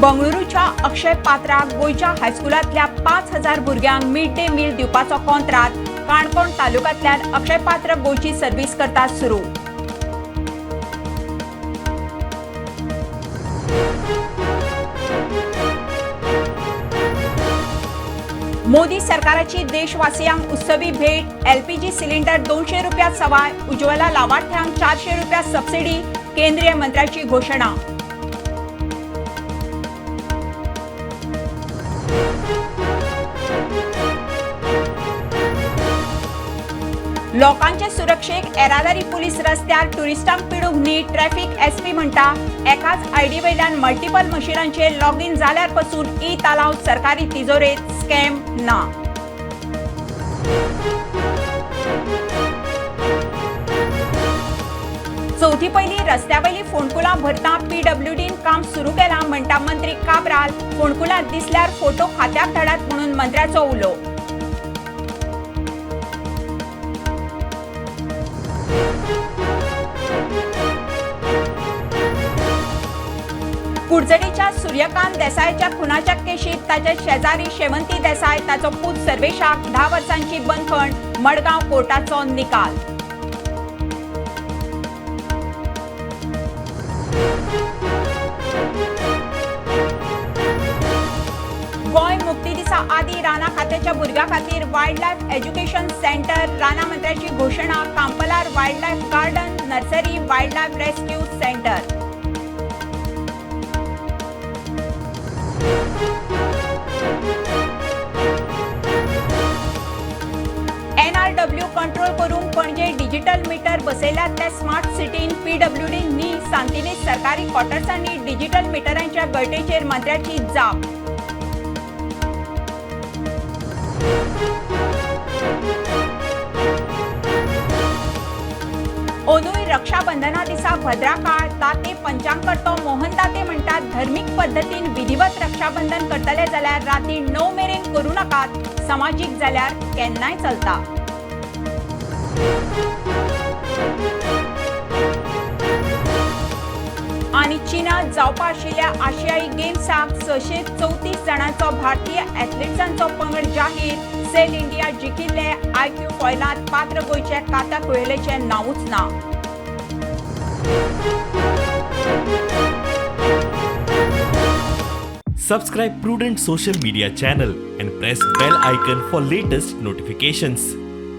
बंगळुरूच्या अक्षय पात्राक गोंयच्या हायस्कुलांतल्या 5000 भुरग्यांक मिड डे मील दिवपाचो कॉन्त्रात. काणकोण तालुक्यांतल्यान अक्षय पात्र गोंयची सर्व्हिस करता सुरू. मोदी सरकाराची देशवासियांक उत्सवी भेट. एलपीजी सिलिंडर 200 रुपया सवाय, उज्ज्वला लावार्थ्यांक 400 रुपया सबसिडी, केंद्रीय मंत्र्याची घोषणा. लोकांचे सुरक्षेक येरादारी पुलीस रस्त्यार, टुरिस्टांक पिडूंक न्ही, ट्रॅफिक एसपी म्हणटा. एकाच आयडी वयल्यान मल्टिपल मशिनांचेर लॉग इन जाल्यार पसून ई तालांव सरकारी तिजोरेत, स्कॅम ना. चवथी पयलीं रस्त्यावयली फोंडकुलां भरता पीडब्ल्यूडीन काम सुरू केलां म्हणटा मंत्री काब्राल. फोंडकुलां दिसल्यार फोटो खात्याक धाडात म्हणून मंत्र्याचो उलो. कुडचडीच्या सूर्यकांत देसायाच्या खुनाच्या केशीत ताचे शेजारी शेवंती देसाय, ताचो पूत सर्वेशाक 10 वर्सांची बंदखण, मडगांव कोर्टाचो निकाल. गोंय मुक्ती दिसा आदी रानां खात्याच्या भुरग्यां खातीर वायल्ड लायफ एज्युकेशन सेंटर, रानां मंत्र्याची घोशणा. कांपलार wild life garden, nursery, wild life rescue centre. NRW control करूंक पणजे डिजिटल मीटर बसयल्यात ते स्मार्ट सिटीन, पीडब्ल्यूडी न्ही. सांतिनेज सरकारी क्वॉर्टर्सांनी डिजिटल मिटरांच्या गळटेचेर मंत्र्याची जाप. अंदूय रक्षाबंधना दिसा भद्राकाळ. दाते पंचांगकर्तो मोहन दाते म्हणटात, धर्मीक पद्दतीन विधिवत रक्षाबंधन करतले जाल्यार राती 9 मेरेन करूं नाकात, समाजीक जाल्यार केन्नाय चलता. आनी चीनात जावपा आशिल्ल्या आशियाई गेम्साक 634 जाणांचो भारतीय एथलीट्सांचो पंगड जाहीर. सेल इंडिया जिखिल्ले आयक्यू फॉयलांत पात्र गोंयचे काता कुयेलेचें नांवूच ना. Subscribe Prudent Social Media channel and press bell icon for latest notifications.